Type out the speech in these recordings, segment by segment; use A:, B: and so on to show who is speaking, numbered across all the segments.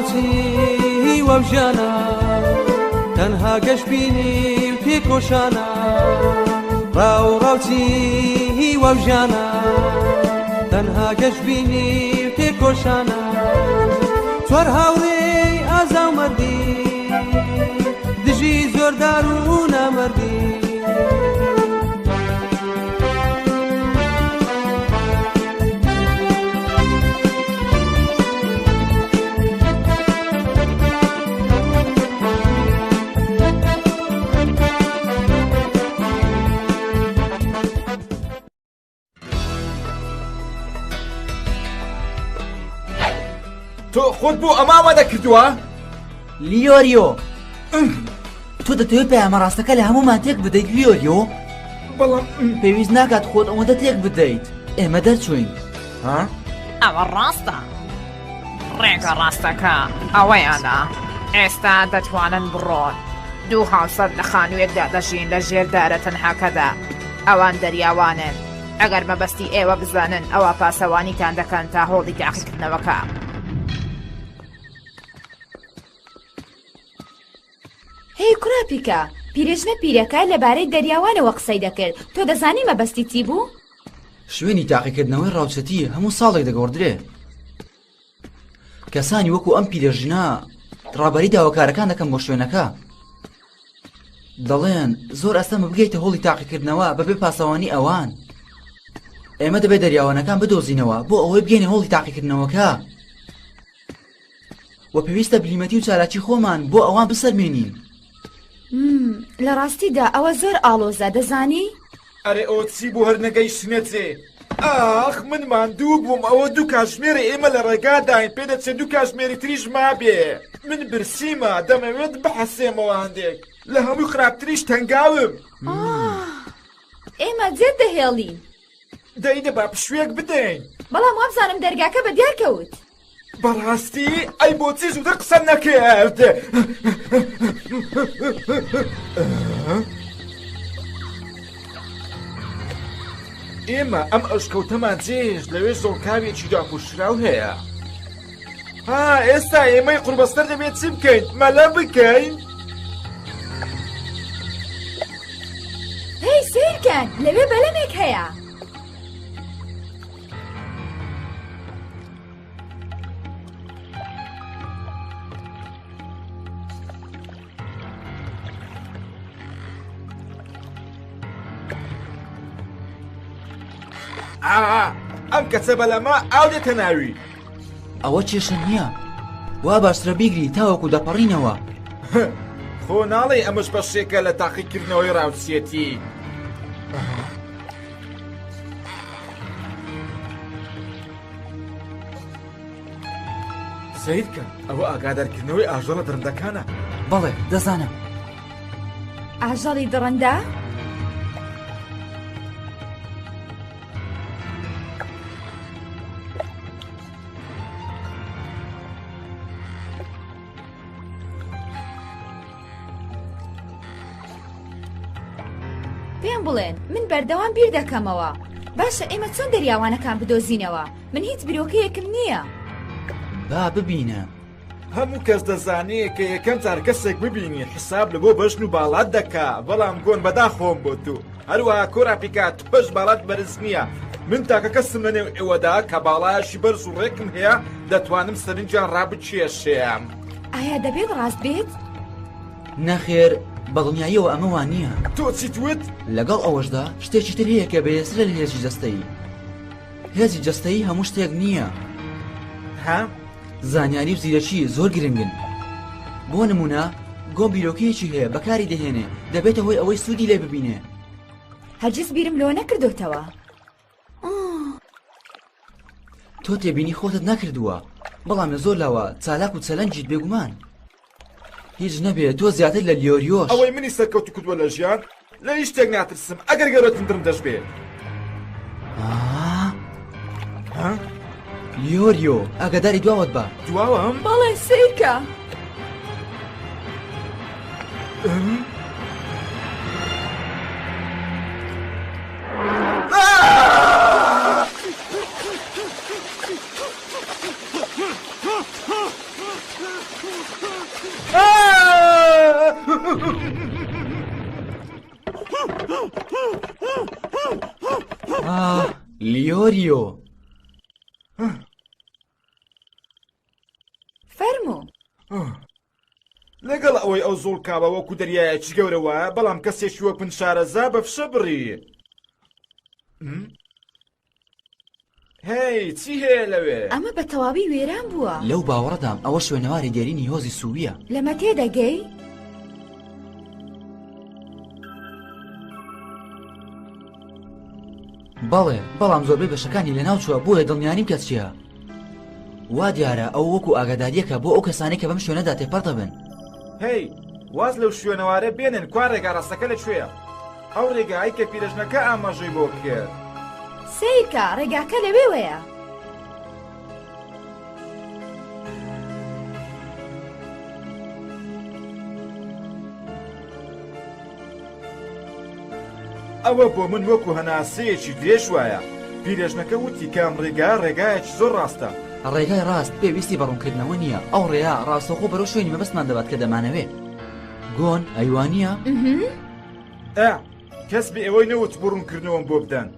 A: ڕاوچی هیوا و ژیانە تەنها گەشبینی و تێکۆشانە ڕاو ڕاوچی هیوا و ژیانە تەنها گەشبینی و تێکۆشانە چوار هاوڕێی ئازا و مەردی دژی زۆردار و نامەردی.
B: تۆ خۆت بۆ ئەمە ئامادە کردووە؟
C: لیۆریۆ تۆ دەتەوێت پەیامە ڕاستەکە لە هەمومان تێک بدەیت لیۆریۆ
B: بەڵام
C: پێویست ناکات خۆت ئەوەندە تێک بدەیت ئێمە دەرچوین
B: ها؟
D: ئەوە ڕاستە ڕێگە ڕاستەکە ئەوەیانە ئێستا دەتوانن بڕۆن دوو هاوسەر لە خانوویەکدا دەژین لە ژێر دارە تەنهاکەدا ئەوان دەریاوانن ئەگەر مەبەستی ئێوە بزانن ئەوا پاسەوانیتان دەکەن تا هۆڵی تاقیکردنەوەکە.
E: هەی کوراپیکە، پیرێژنە پیرەکە لەبارەی دەریاوانەوە قسەی دەکرد، تۆ دەزانی مەبەستی چی بوو؟
C: شوێنی تاقیکردنەوەی ڕاوچەتی هەموو ساڵێک دەگۆڕدرێ. کەسانی وەکو ئەم پیرەژنە ڕابەری داواکارەکان دەکەن بۆ شوێنەکە. دەڵێن زۆر ئەستەمە بگەیتە هۆڵی تاقیکردنەوە بەبێ پاسەوانی ئەوان. ئێمە دەبێت دەریاوانەکان بدۆزینەوە بۆ ئەوەی بگەینە هۆڵی تاقیکردنەوەکە. و پێویستە بلیمەتی و چالاکی خۆمان بۆ ئەوان بسەلمێنین.
E: لە ڕاستیدا ئەوە زۆر ئاڵۆزە دەزانی؟
B: ئەرێ ئەوە چی بوو هەر نەگەیشتینە جێ؟ ئاخ من ماندوو بووم ئەوە دوو کاتژمێرە ئێمە لە ڕێگاداین پێدەچێت دوو کاتژمێری تریش مابێ من برسیمە دەمەوێت بحەسێمەوە هەندێک لە هەمووی خراپتریش تەنگاوم.
E: ئێمە جێت دەهێڵین.
B: دەی دەبا پشوویەک بدەین.
E: بەڵام وابزانم دەرگاکە بە دیار کەوت.
B: بەڕاستی؟ ئەی بۆچی زووتر قسەت نەکرد؟ ئێمە ئەم ئەشکەوتەمان جێهێشت لەوێ زۆڵکاوێکی داپۆشراو هەیە. ها ئێستا ئێمەی قوربەستەر دەبێت چی بکەین؟ مەلە بکەین؟
E: هەی سەیرکەن لەوێ بەلەمێک هەیە.
B: ئەم کەسە بەلەمە ئاو دێتە ناوی
C: ئەوە کێشە نییە وا باشترە بیگری تاوەکو دەپەڕینەوە
B: خۆ ناڵێ ئەمەش بەشێکە لە تاقیکردنەوەی ڕاوچیەتی. سەیرکە ئەوە ئاگادارکردنەوەی ئاژەڵە دڕندەکانە.
C: بەڵێ دەزانم.
E: ئاژەڵی دڕندە؟ پێم بڵێن من بەردەوام بیر دەکەمەوە باشە ئێمە چۆن دەریاوانەکان بدۆزینەوە من هیچ بیرۆکەیەکم نییە
C: با ببینە
B: هەموو کەس دەزانێ کە یەکەم جار کەسێک ببینی حساب لە بۆ بەژن و باڵات دەکا بەڵام گۆن بەداخۆم بۆ تو هەروەها کۆراپیکا تۆش باڵات بەرز نییە من تاکە کەسم لە نێو ئێوەدا کە باڵایەکی بەرز و ڕێکم هەیە دەتوانم سەرنجیان ڕابکێشێم.
E: ئایا دەبێت ڕاست بێت؟
C: نەخێر، بەدڵنیاییەوە ئەمە وا نییە.
B: تۆ چیت وت؟
C: لەگەڵ ئەوەشدا شتێکی تر هەیە کە بەهێزترە لە هێزی جەستەیی. هێزی جەستەیی هەموو شتێک نییە.
B: ها؟
C: زانیاری و زیرەکی زۆر گرنگن. بۆ نموونە گۆم بیرۆکەیەکی هەیە بەکاری دەهێنێ دەبێتە هۆی ئەوەی سوودی لێ ببینێ.
E: هەرگیز بیرم لەوە نەکردۆتەوە.
C: تۆ تێبینی خۆتت نەکردووە بەڵام لە زۆر لاوە چالاک و چەلەنجیت بێگومان هیچ نەبێ تۆ زیاتر لە لیۆریۆش
B: ئەوەی منی سەرکەوتو کردووە لە ژیان لە هیچ شتێک ناترسم ئەگەر گەورەترین دڕندەش بێ
C: لیۆریۆ ئاگاداری دواوەت بە
B: دواوەم
E: بەڵێ سەیرکە
C: ئاه لیۆریۆ.
E: فەرموو.
B: لەگەڵ ئەوەی ئەو زوڵکاوە وەکو دەریایەکی گەورە وایە بەڵام کەسێکی وەک من شارەزا بە فشە بڕی. هەی چی هەیە لەوێ؟
E: ئەمە بە تەواوی وێران بووە.
C: لەو باوەڕەدام ئەوە شوێنەواری دێرینی هۆزی سوویە.
E: لەمە تێدەگەی؟
C: بەڵێ، بەڵام زۆربەی بەشەکانی لەناوچووە بۆیە دڵنیانیم کە چییە. وا دیارە ئەو وەکو ئاگادارییەکە بۆ ئەو کەسانەی کە بەم شوێنەدا تێپەڕ دەبن.
B: هەی، واز لەو شوێنەوارە بێنن کوا ڕێگا ڕاستەکە لە کوێیە؟ ئەو ڕێگایەی کە پیرەژنەکە ئاماژەی بۆ کرد.
E: سەیرکە، ڕێگاکە لەوێوەیە.
B: ئەوە بۆ من وەکو هەناسەیەکی درێژ وایە. پیرێژنەکە وتی کە ئەم ڕێگایە ڕێگایەکی زۆر ڕاستە.
C: ڕێگای ڕاست پێویستی بە ڕوونکردنەوە نییە. ئەو ڕێیە ڕاستەوخۆ بەرەو شوێنی مەبەستمان دەبات کە دەمانەوێ. گۆن، ئەی وا نییە؟
B: ئا، کەس بە ئێوەی نەوتبوو ڕوونکردنەوەم بۆ بدەن.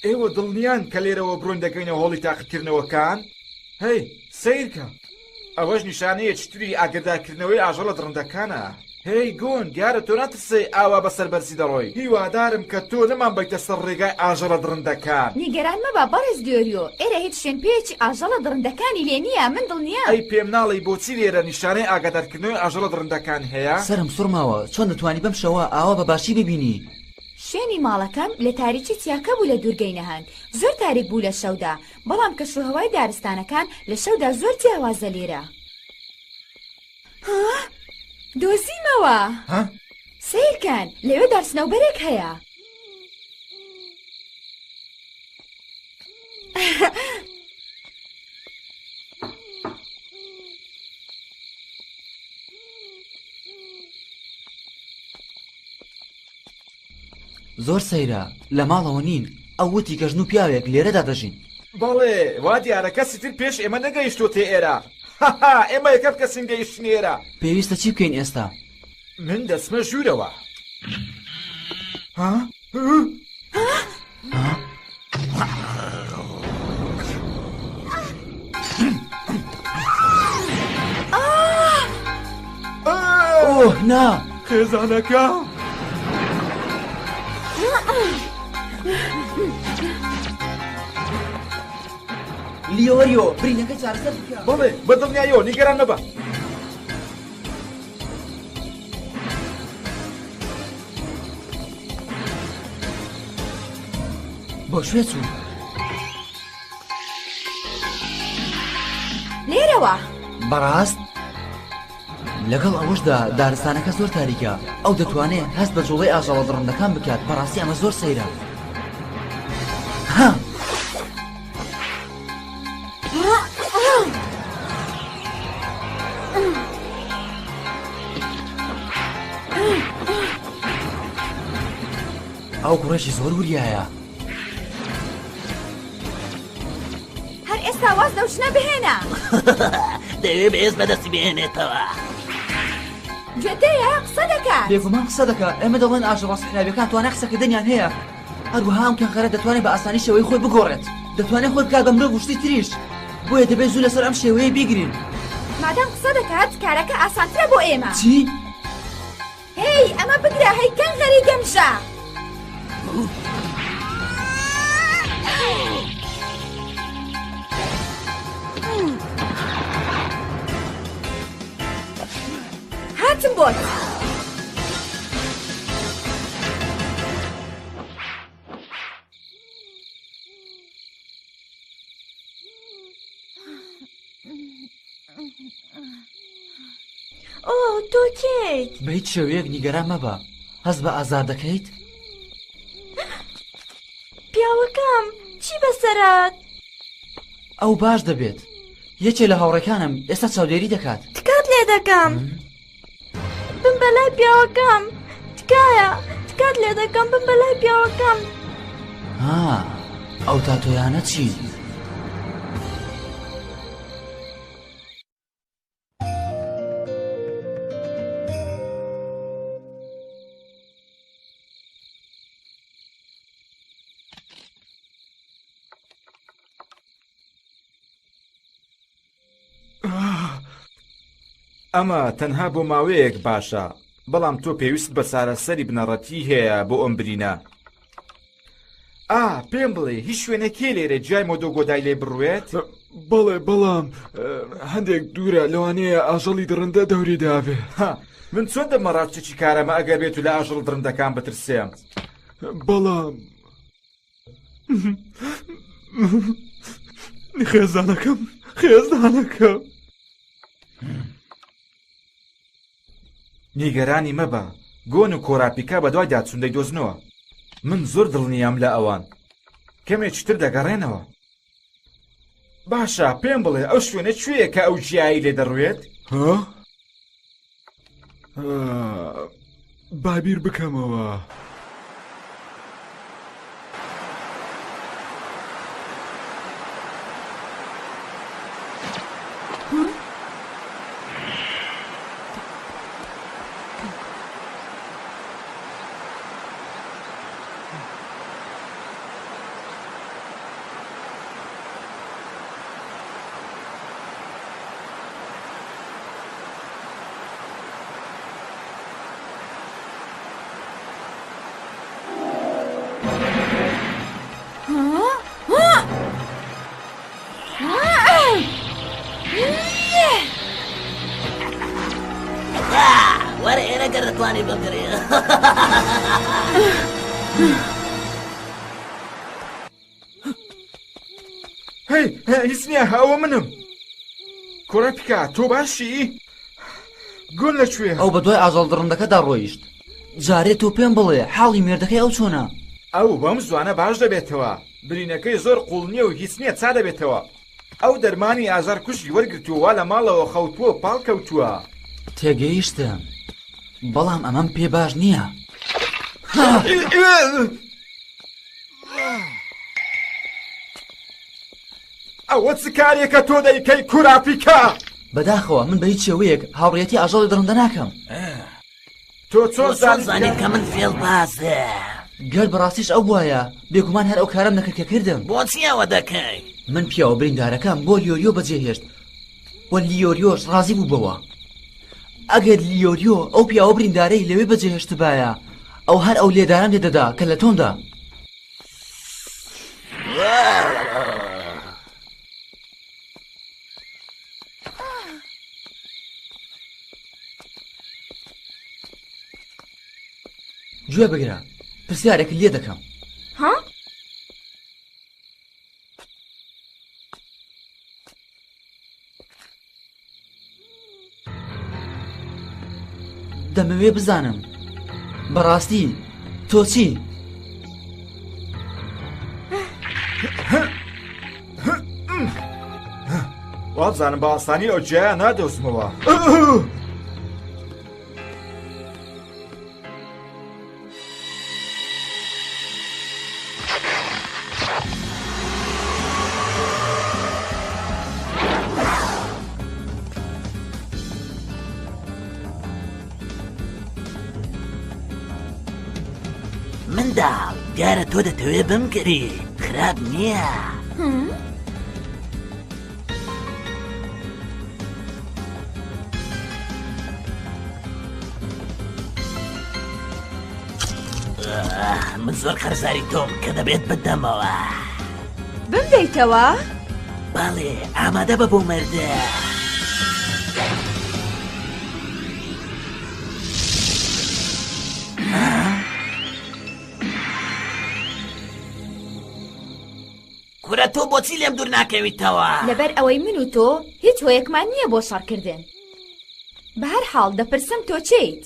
B: ئێوە دڵنیان کە لێرەوە بڕۆین دەگەینە هۆڵی تاقیکردنەوەکان؟ هەی، سەیرکە! ئەوەش نیشانەیەکی تری ئاگردارکردنەوەی ئاژەڵە دڕندەکانە. هێی گۆن، دیارە تۆ ناترسێی ئاوا بە سەربەرزی دەڕۆی. هیوادارم کە تۆ نەمانبەیتە سەر ڕێگای ئاژەڵە دڕندەکان.
E: نیگەران مەبە بەڕێز لیۆریۆ، ئێرە هیچ شوێن پێیەکی ئاژەڵە دڕندەکانی لێ نییە، من دڵنیام.
B: ئەی پێم ناڵێی بۆچی لێرە نیشانەی ئاگادارکردنەوەی ئاژەڵە دڕندەکان هەیە؟
C: سەرم سوڕماوە، چۆن دەتوانی بەم شەوە ئاوا بە باشی ببینی؟
E: شوێنی ماڵەکەم لە تاریکی چیاکە بوو لە دوورگەی نەهەنگ، زۆر تاریک بوو لە شەودا، بەڵام کەشوهەوای دارستانەکان لە شەودا زۆر جیاوازە لێرە. ها؟ دۆزیمەوە!
B: ها؟
E: سەیرکەن، لەوێ دارسنەوبەرێک هەیە.
C: زۆر سەیرە لە ماڵەوە نین ئەو وتی کە ژن و پیاوێک لێرەدا دەژین.
B: بەڵێ وا دیارە کەسی تر پێش ئێمە نەگەیشتۆتە ئێرە هاها ئێمە یەکەم کەسین گەیشتین ئێرە.
C: پێویستە چی بکەین ئێستا؟
B: من دەچمە ژوورەوە. ها؟
C: ئۆه نا!
B: خێزانەکە؟
C: لیۆریۆ برینەکە چارەسەر بکە.
B: بەڵێ بە دڵنیاییەوە نیگەران مەبە.
C: بۆ کوێ چوو؟
E: لێرەوە.
C: بەڕاست؟ لەگەڵ ئەوەشدا دارستانەکە زۆر تاریکە ئەو دەتوانێت هەست بە جوڵەی ئاژەڵە دڕندەکان بکات بەڕاستی ئەمە زۆر سەیرە ها ئەو کوڕێکی زۆر وریایە.
E: هەر ئێستا واز لەو ژنە بهێنە.
F: دەیەوێ بەهێز بەدەستی بهێنێتەوە.
E: گوێتەیە قسە دەکات.
C: بێگومان قسە دەکات ئێمە دەڵێن ئاژەڵە سحراویەکان توانای قسەکردنیان هەیە هەروەها ئەم کەنغەرە دەتوانێت بە ئاسانی شێوەی خۆی بگۆڕێت دەتوانێت خۆی بکات بە مرۆڤ و شتی تریش بۆیە دەبێت زوو لەسەر ئەم شێوەیە بیگرین
E: مادام قسە دەکات کارەکە ئاسانترە بۆ ئێمە.
C: چی؟
E: هێی ئەمە بگرە هەی کەنغەری گەمژە. هاتم بۆت.
G: ئۆ تۆ کێیت؟
C: بە هیچ شێوەیەک نیگەران مەبە هەست بە ئازار دەکەیت؟
G: پیاوەکەم چی بەسەرات؟
C: ئەو باش دەبێت یەکێ لە هاوڕێکانم ئێستا چاودێری دەکات
G: تکات لێ دەکەم بم بەلای پیاوەکەم تکایە تکات لێ دەکەم بم بەلای پیاوەکەم
C: ها ئەو تاتۆیانە چین؟
B: ئەمە تەنها بۆ ماوەیەک باشە بەڵام تۆ پێویست بە چارەسەری بنەڕەتی هەیە بۆ ئەم برینە ئا پێم بڵێ هیچ شوێنێک هەیە لێرە جیای مۆدۆگۆدای لێ بڕوێت؟
H: بەڵێ بەڵام هەندێک دوورە لەوانەیە ئاژەڵی دڕندە دەوری دابێ.
B: ها من چۆن دەبمە ڕاوچێکی کارامە ئەگەر بێت و لە ئاژەڵ دڕندەکان بترسێم؟
H: بەڵام خێزانەکەم خێزانەکەم.
B: نیگەرانی مەبە گۆن و کۆراپیکا بەدوایدا چوون دەیدۆزنەوە من زۆر دڵنیام لە ئەوان کەمێکی تر دەگەڕێنەوە باشە پێم بڵێ ئەو شوێنە کوێیە کە ئەو گیایی لێ دەڕوێت
H: ها؟ با بیر بکەمەوە.
F: وەرە ئێرە گەر دەتوانی بمگری.
B: هەی هیچ نییە ئەوە منم کوڕە پیکا تۆ باشی گۆن لە کوێ
C: ئەو بە دوای ئاژەڵ دڕندەکەدا ڕۆیشت جارێ تۆ پێم بڵێ حاڵی مێردەکەی ئەو چۆنە
B: ئەو بەم زوانە باش دەبێتەوە برینەکەی زۆر قوڵ نییە و هیچ نییە چا دەبێتەوە ئەو دەرمانی ئازار کوژی وەرگرتووە وا لە ماڵەوە خەوتووە و پاڵ کەوتووە.
C: تێگەیشتم بەڵام ئەمەم پێ باش نییە.
B: ئەوە چ کارێکە تۆ دەیکەی کوراپیکا؟
C: بەداخەوە من بە هیچ شێوەیەک هاوڕێیەتی ئاژەڵی دڕندە ناکەم.
B: تۆ چۆن
F: زانیت کە من فێڵبازم؟
C: گەر بەڕاستیش ئەو بوایە بێگومان هەر ئەو کارەم نەکرد کە کردم.
F: بۆچی ئەوە دەکەی؟
C: من پیاوە بریندارەکەم بۆ لیۆریۆ بەجێهێشت و لیۆریۆش ڕازی بوو بەوە. ئەگەر لیۆریۆ ئەو پیاوە بریندارەی لەوێ بەجێهێشتبایە ئەو هەر ئەو لێدانەم لێ دەدا کە لە تۆمدا. گوێ بگرە پرسیارێکت لێ دەکەم.
G: ها؟
C: دەمەوێ بزانم بەڕاستی تۆ چی؟
B: وابزانم بە ئاسانی ئەو جێیە نادۆزمەوە.
F: منداڵ دیارە تۆ دەتەوێ بمگری خراپ نییە. من زۆر قەرزاری تۆم کە دەبێت بدەمەوە.
E: بمدەیتەوە؟
F: بەڵێ ئامادە بە بۆ مردن. کورە تۆ بۆچی لێم دوور ناکەویتەوە؟
E: لەبەر ئەوەی من و تۆ هیچ هۆیەکمان نییە بۆ شەڕکردن. بە هەر حاڵ دەپرسم تۆ کێیت؟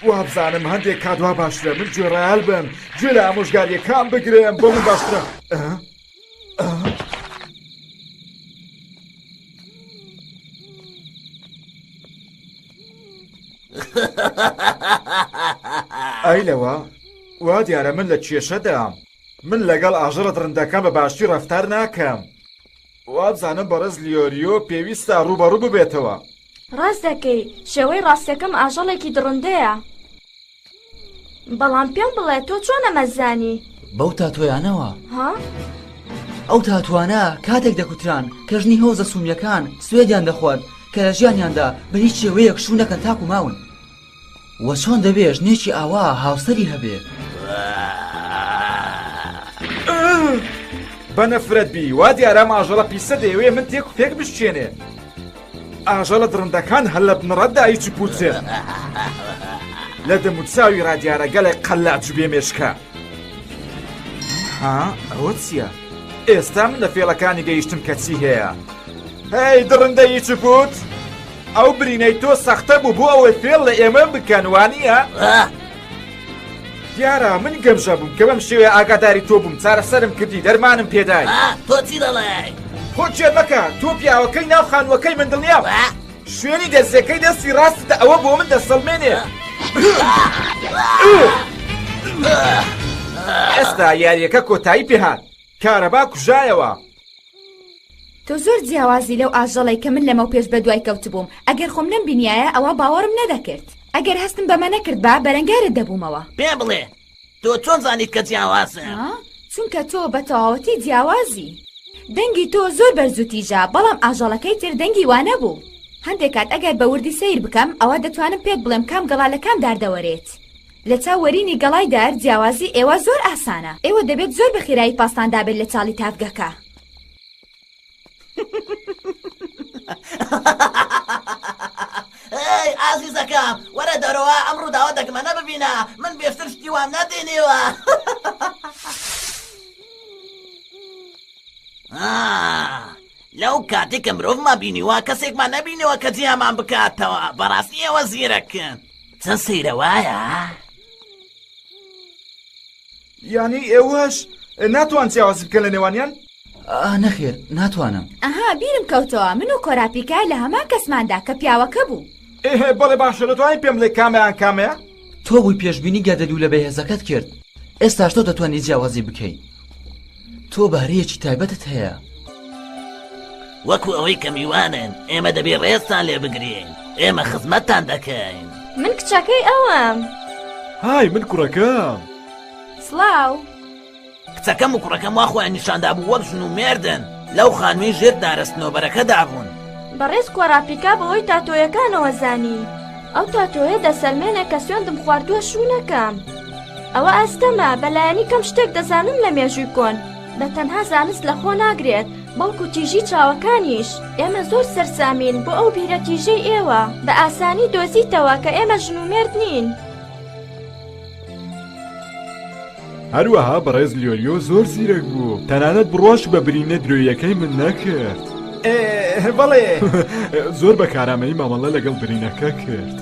B: وابزانم هەندێک کات وا باشترە من گوێڕایەل بم گوێ لە ئامۆژگاریەکان بگرم بۆ من باشترە ئەی لەوە وا دیارە من لە کێشەدام من لەگەڵ ئاژەڵە دڕندەکان بە باشی ڕەفتار ناکەم وابزانم بەڕێز لیۆریۆ پێویستە ڕووبەڕوو ببێتەوە.
G: ڕاست دەکەی، شێوەی ڕاستەکەم ئاژەڵێکی دڕندەیە. بەڵام پێم بڵێ تۆ چۆن ئەمەت زانی؟
C: بەو تاتۆیانەوە.
G: ها؟
C: ئەو تاتوانە کاتێک دەکوتران کە ژنی هۆزە سومیەکان سوێدیان دەخوارد کە لە ژیانیاندا بە هیچ شێوەیەک شوو نەکەن تاکو ماون. وە چۆن دەبێ ژنێکی ئاوا هاوسەری هەبێ؟
B: بە نەفرەت بی وا دیارە ئەم ئاژەڵە پیسە دەیەوێ من تێک و پێک بشکێنێ ئاژەڵە دڕندەکان هەر لە بنەڕەتدا هیچ و پوچن لە دەموچاوی ڕادیارە گەلێک قەلاج و بێمێشکە ها ئەوە چییە؟ ئێستا من لە فێڵەکانی گەیشتم کە چی هەیە هەی دڕندە هیچ و پوچ ئەو برینەی تۆ سەختە بوو بۆ ئەوەی فێڵ لە ئێمە بکەن وانییە؟ دیارە من گەمژە بووم کە بەم شێوەیە ئاگاداری تۆ بووم چارەسەرم کردی دەرمانم پێدای
F: تۆ چی دەڵێی؟
B: خۆ چێت مەکە تۆ پیاوەکەی ناو خانووەکەی من دڵنیام شوێنی دەرزیەکەی دەستی ڕاستتە ئەوە بۆ من دەسەڵمێنێ ئێستا یاریەکە کۆتایی پێهات کارەبا کوژایەوە.
E: تۆ زۆر جیاوازی لەو ئاژەڵەی کە من لەمەوپێش بەدوای کەوتبووم، ئەگەر خۆم نەمبینیایە ئەوا باوەڕم نەدەکرد. ئەگەر هەستم بەمە نەکردبا بەرەنگارت دەبوومەوە.
F: پێم بڵێ تۆ چۆن زانیت کە جیاوازم؟
E: ها؟ چونکە تۆ بە تەواوەتی جیاوازی. دەنگی تۆ زۆر بەرز و تیژە، بەڵام ئاژەڵەکەی تر دەنگی وا نەبوو. هەندێک کات ئەگەر بە وردی سەیر بکەم ئەوا دەتوانم پێت بڵێم کام گەڵا لە کام دار دەوەرێت. لە چاو وەرینی گەڵای دار جیاوازی ئێوە زۆر ئاسانە. ئێوە دەبێت زۆر بە خێرایی پاستان دابێت لە چاڵی تاڤگەکە.
F: ئەی ئازیزەکەم وەرە دەرەوە ئەم ڕووداوە دەگمەنە ببینە من بێشتر شتی وام نەبینیوە. لەو کاتێک کە مرۆڤمان بینیوە کەسێکمان نەبینیوە کە جیامان بکاتەوە بەڕاستی ئێوە زیرەکن چەند سەیرە وایە؟
B: یانی ئێوەش ناتوان جیاوازی بکەن لە نێوانیان؟
C: ئا نەخێر ناتوانم.
E: ئەها بیرم کەوتەوە من و کۆراپیکا لە هەمان کەسماندا کە پیاوەکە بوو.
B: ئێ بەڵێ باشە دەتوانی پێم بڵێ کامەیان کامەیە؟
C: تۆ بووی پێشبینی گەردەلوولە بەهێزەکەت کرد ئێستاش تۆ دەتوانی جیاوازی بکەی تۆ بەهرەیەکی تایبەتت هەیە.
F: وەکو ئەوەی کە میوانن ئێمە دەبێ ڕێزتان لێ بگرین ئێمە خزمەتتان دەکەین.
G: من کچەکەی ئەوم.
H: های من کوڕەکەم.
E: سڵاو.
F: کچەکەم و کوڕەکەم وا خۆیان نیشاندابوو وەک ژن و مێردن لەو خانووی ژێر دارە سنۆبەرەکەدا بوون.
G: بەڕێز کۆراپیکا بەهۆی تاتۆیەکانەوە زانی. ئەو تاتۆیە دەسەلمێنێ کە سوێندم خواردووە شوو نەکەم. ئەوە ئەستەمە، بەلایەنی کەم شتێک دەزانم لە مێژووی کۆن. بە تەنها زانست لە خۆ ناگرێت، بەڵکو تیژی چاوەکانیش. ئێمە زۆر سەرسامین بۆ ئەو بیرە تیژەی ئێوە. بە ئاسانی دۆزیتەوە کە ئێمە ژن و مێرد نین.
H: هەروەها بەڕێز لیۆریۆ زۆر زیرەک بوو تەنانەت بڕواش بە برینە درۆیەکەی من نەکرد
B: بەڵێ
H: زۆر بە کارامەیی مامەڵە لەگەڵ برینەکە کرد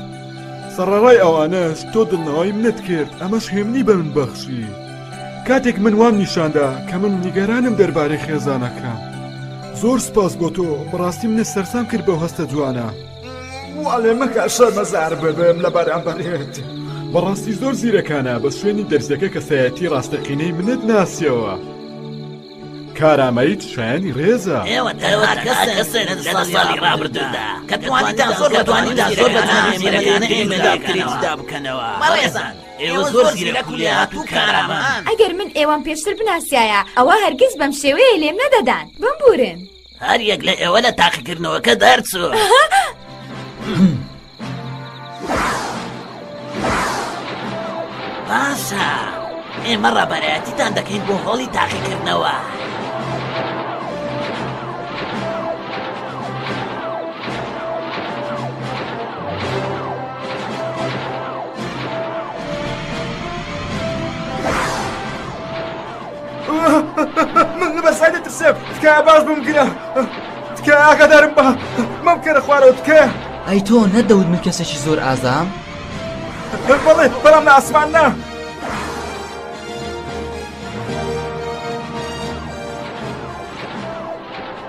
H: سەڕەڕای ئەوانەش تۆ دڵنەوەی منت کرد ئەمەش هێمنی بە من بەخشی کاتێک من وام نیشاندا کە من نیگەرانم دەربارەی خێزانەکەم زۆر سپاس بۆ تۆ بەڕاستی منت سەرسام کرد بەو هەستە جوانە
B: وا لێ مەکە شەرمەزار ببم لە بەرامبەرت.
H: بەڕاستی زۆر زیرەکانە بە شوێنی دەرزیەکە کەسایەتی ڕاستەقینەی منت ناسیەوە. کارامەیت شایەنی ڕێزە.
F: ئێوە تەنها کەسن لە دە ساڵی ڕابردوودا کە توانیتان زۆر بە جوانی زۆر بە جوانی زیرەکانە ئێمە جودا بکەنەوە. بەڕێزان ئێوە زۆر زیرەک و لێهاتوو و کارامان.
E: ئەگەر من ئێوەم پێشتر بناسیایە ئەوا هەرگیز بەم شێوەیە لێم نەدەدان. بمبورن.
F: هەر یەک لە ئێوە لە تاقیکردنەوەکە دەرچوو. باشە ئێمە ڕابەرایەتیتان دەکەین بۆ هۆڵی تاقیکردنەوە.
B: من لە بەرزای دەترسێم تکایە باش بمگرە تکایە ئاگادارم بە مەمکەرە خوارەوە تکایە
C: ئەی تۆ نەدەوت من کەسێکی زۆر ئازام
B: بەڵێ بەڵام لە ئاسمان نا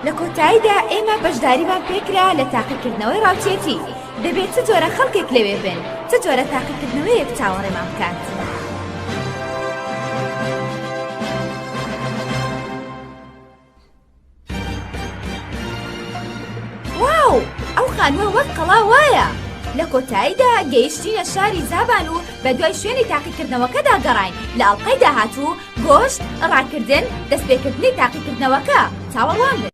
E: لە کۆتاییدا ئێمە بەشداریمان پێکرا لە تاقیکردنەوەی ڕاوچێتی دەبێت چ جۆرە خەڵکێک لەوێ بن چ جۆرە تاقیکردنەوەیەک چاوەڕێمان بکات. واو ئەو خانووە وەک قەڵا وایە لە کۆتاییدا گەیشتینە شاری زابان و بە دوای شوێنی تاقیکردنەوەکەدا گەڕاین لە ئەڵقەی داهاتوو گۆشت ڕاکردن دەستپێکردنی تاقیکردنەوەکە چاوەڕوان بن.